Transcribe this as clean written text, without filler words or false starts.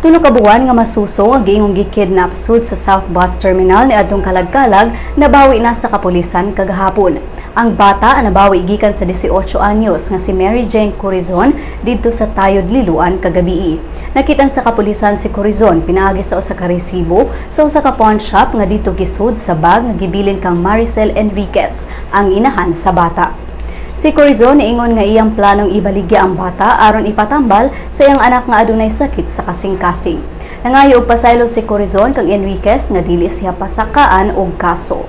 2 ka buwan nga masuso nga giingong gikidnap sud sa South Bus Terminal niadtong Kalagkalag nabawi na sa kapulisan kagahapon. Ang bata nabawi gikan sa 18 anyos nga si Mary Jane Corizon didto sa Tayod, Liloan kagabii. Nakitan sa kapulisan si Corizon pinaagi sa usa ka resibo sa usa ka pawn shop nga didto gisud sa bag nga gibilin kang Maricel Enriquez, ang inahan sa bata. Si Corizon niingon nga iyang planong ibaligya ang bata aron ipatambal sa iyang anak nga adunay sakit sa kasing-kasing. Nangayo og pasaylo si Corizon kang Enriquez nga dili siya pasakaan og kaso.